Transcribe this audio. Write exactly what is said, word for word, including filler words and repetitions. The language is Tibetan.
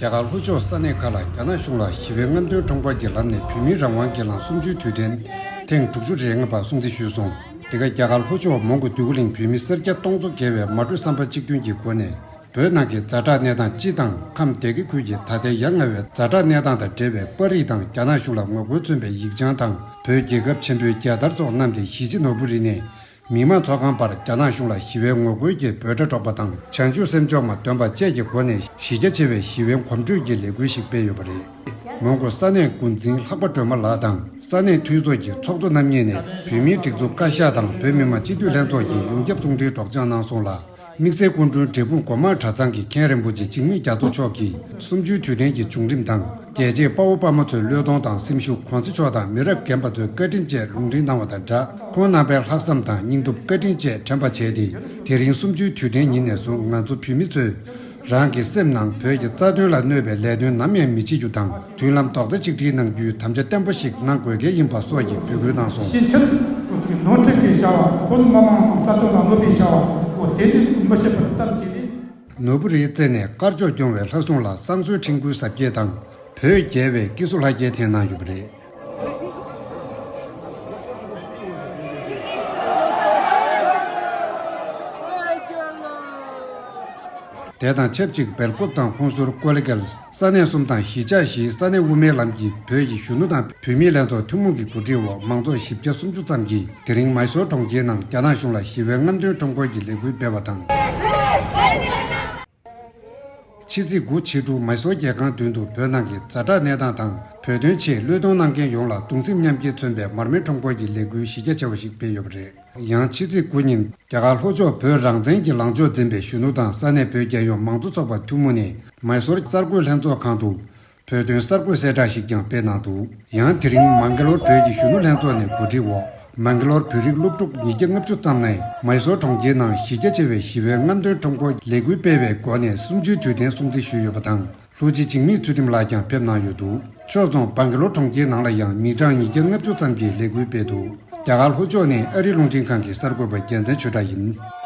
རྒྱ་གར་ལྷོ་ཕྱོགས་ས་གནས་ཁག་ལ་རྒྱ་ནག་གཞུང་ལ་ཞི་བའི་རྔམ་སྟོན་ཁྲོམ་སྐོར་གྱི་ལམ་ནས་བོད་མིའི་རང་དབང་སྒེར་ལངས་གསུམ་བཅུའི་དུས་དྲན་ཐེངས་དྲུག་ཅུ་རེ་ལྔ་པ་སྲུང་བརྩི་ཞུས་སོང་། འདི་ག་རྒྱ་གར་ལྷོ་ཕྱོགས་མོན་གྷོ་འདོད་རྒུ་གླིང་བོད་མི་སེར་སྐྱ་སྟོང་ཚོ་བརྒལ་བས་མ་གྲོས་བསམ་པ་གཅིག་མཐུན་གྱི་སྒོ་ནས། བོད་ནང་གི་ཛ་དྲག་གནས་སྟངས་སྤྱི་དང་ཁམས་སྡེ་དགེ་ཁུལ་གྱི་ད་ལྟའི་ཡ་ང་བའི་ཛ་དྲག་གནས་སྟངས་དང་འབྲེལ་བའི་པར་རིས་དང་རྒྱ་ནག་གཞུང་ལ་ངོ་རྒོལ་མཚོན་པའི་ཡིག་བྱང་དང་། བོད་རྒྱལ་ཁབ་ཆེན་པོའི་རྒྱལ་དར་སོགས་བསྣམས་ཏེ་གཞིས་བྱེས་ནོར་བུ་རི་ནས། མི་དམངས་ཚོགས་ཁང་བར་རྒྱ་ནག་གཞུང་ལ་ཞི་བའི་ངོ་རྒོལ་གྱི་འབོད་སྒྲ་སྒྲོག་པ་དང་། བྱང་ཆུབ་སེམས་མཆོག་མ་འདོན་པ་བཅས་ཀྱི་སྒོ་ནས་གཞི་རྒྱ་ཆེ་བའི་ཞི་བའི་གོམ་བགྲོད་ཀྱི་ལས་འགུལ་ཞིག་སྤེལ་ཡོད་པ་རེད། མོན་གྷོ་ས་གནས་འགོ་འཛིན་ལྷག་པ་སྒྲོལ་མ་ལགས་དང་ས་གནས་འཐུས་ཚོགས་ཀྱི་ཚོགས་གཙོ་རྣམ་གཉིས་ནས་བོད་མིའི་སྒྲིག་འཛུགས་བཀའ་ཤག་དང་བོད་མི་མང་སྤྱི་འཐུས་ལྷན་ཚོགས་ཀྱི་ཡོངས་ཁྱབ་གསུང་འཕྲིན་སྒྲོག་སྦྱང་གནང་སོང་ལ། དམིགས་བསལ་སྐུ་མགྲོན་འབྲས་སྤུངས་སྒོ་དམར་གྲྭ་ཚང་གི་མཁན་རིན་པོ་ཆེ་འཇིགས་མེད་རྒྱ་མཚོ་མཆོག་གིས་གསུམ་བཅུའི་དུས་དྲན་གྱི་བྱུང་རིམ་དང་། རྒྱལ་གཅེས་དཔའ་བོ་དཔའ་མོ་ཚོའི་བློས་གཏོང་དང་སེམས་ཤུགས། གོང་ས་མཆོག་དང་མི་རབས་རྒན་པ་ཚོའི་བཀའ་དྲིན་བཅས་ལུང་འདྲེན་གནང་བ་དང་སྦྲགས། ཁོང་རྣམ་པའི་ལྷག་བསམ་དང་སྙིང་སྟོབས་བཀའ་དྲིན་བཅས་དྲན་པ་བྱས་ཏེ། དེ་རིང་གསུམ་བཅུའི་དུས་དྲན་ཉིན་ནས་བཟུང་ང་ཚོ་བོད་མི་ཚོས་རང་གི་སེམས་ནང་བོད་ཀྱི་རྩ་དོན་ལ་གནོད་པའི་ལས་དོན་ནམ་ཡང་མི་བྱེད་རྒྱུ་དང་། མདུན་ལམ་རྡོག་རྩ་གཅིག་སྒྲིལ་གནང་རྒྱུའི་དམ་བཅའ་བརྟན་པོ་ཞིག་གནང་དགོས་གལ་ཡིན་པ་སོགས་ཀྱི་འབོད་སྐུལ་གནང་སོང་། ཕྱིན་ཆད་ཁོ་ཚོ་གི་ནོར་འཁྲུལ་གྱི་བྱ་བ། བོད་མི་མང་དང་རྩ་དོན་ལ་གནོད་པའི་བྱ་བ་འོ་དེ་འདྲ་མི་བྱེད་པར་གཏམ་བྱས་ནས། ནོར་བུ་རིའི་རྩེ་ནས་དཀར་ཕྱོགས་སྐྱོང་བའི་ལྷ་སྲུང་ལ་བསང་གསོལ་འཕྲིན་བསྐུལ་གཟབ་རྒྱས་དང་། བོད་རྒྱལ་བའི་སྐྱེས་གཟུགས་ལྷ་རྒྱལ་འཐེན་གནང་ཡོད་པ་རེད། དེ་དང་ཆབས་ཅིག་སྦེལ་ཀོབ་དང་ཧུན་སུར་ཀོ་ལི་གལ་ས་གནས་གསུམ་དང་གཞིས་ཆགས་བཞིའི་ས་གནས་དབུ་མའི་ལམ་གྱི་བོད་ཀྱི་གཞོན་ནུ་དང་བུད་མེད་ལྷན་ཚོགས་ཐུན་མོང་གི་གོ་སྒྲིག་འོག་མང་ཚོགས་བཞི་བརྒྱ་སུམ་ཅུ་ཙམ་གྱིས་དེ་རིང་མའི་སོར་གྲོང་ཁྱེར་ནང་རྒྱ་ནག་གཞུང་ལ་ཞི་བའི་རྔམ་སྟོན་ཁྲོམ་སྐོར་གྱི་ལས་འགུལ་སྤེལ་བ་དང་། ཕྱི་ཚེས་དགུ་ཕྱི་དྲོ་མའི་སོར་རྒྱལ་ཁང་མདུན་དུ་བོད་ནང་གི་ཛ་དྲག་གནས་སྟངས་དང་བོད་དོན་ཆེད་བློས་གཏོང་གནང་མཁན་ཡོངས་ལ་གདུང་སེམས་མཉམ་སྐྱེད་མཚོན་པའི་མར་མེ་ཁྲོམ་སྐོར་གྱི་ལས་འགུལ་གཞི་རྒྱ་ཆེ་བ་ཞིག་སྤེལ་ཡོད་པ་རེད། ཡང་ཕྱི་ཚེས་དགུ་ཉིན་རྒྱ་གར་ལྷོ་ཕྱོགས་བོད་རང་བཙན་གྱི་ལངས་ཕྱོགས་འཛིན་པའི་གཞོན་ནུ་དང་ས་གནས་བོད་རྒྱལ་ཡོངས་མང་གཙོ་ཚོགས་པ་ཐུན་མོང་ནས་མའི་སོར་གསར་འགོད་ལྷན་ཚོགས་ཁང་དུ་བོད་དོན་གསར་འགོད་གསལ་བསྒྲགས་ཤིག་ཀྱང་སྤེལ་གནང་འདུག་ཡང་དེ་རིང་མང་གེ་ལོར་བོད་ཀྱི་གཞོན་ནུ་ལྷན་ཚོགས་ནས་གོ་སྒྲིག་འོག་མང་གེ་ལོར་བོད་རིགས་སློབ་ཕྲུག་ཉིས་བརྒྱ་ལྔ་བཅུ་ཙམ་ནས་མའི་སོར་གྲོང་ཁྱེར་ནང་གཞི་རྒྱ་ཆེ་བའི་ཞི་བའི་རྔམ་སྟོན་ཁྲོམ་སྐོར་ལས་འགུལ་སྤེལ་བའི་སྒོ་ནས་གསུམ་བཅུའི་དུས་དྲན་སྲུང་བརྩི་ཞུས་ཡོད་པ་དང་། ལྷོ་སྤྱི་འཇིགས་མེད་ཚུལ་ཁྲིམས་ལགས་ཀྱང་ཕེབས་གནང་ཡོད་འདུག་ཕྱོགས་མཚུངས་བང་གི་ལོར་གྲོང་ཁྱེར་ནང་ལ་ཡང་མི་གྲངས་ཉིས་བརྒྱ་ལྔ་བཅུ་ཙམ་གྱིས་ལས་འགུལ་སྤེལ་འདུག་རྒྱ་གར་ལྷོ་ཕྱོགས་ནས་ཨ་རི་རླུང་འཕྲིན་ཁང་གི་གསར་འགོད་པ་རྒྱལ་མཚན་ཆོས་གྲགས་ཡིན།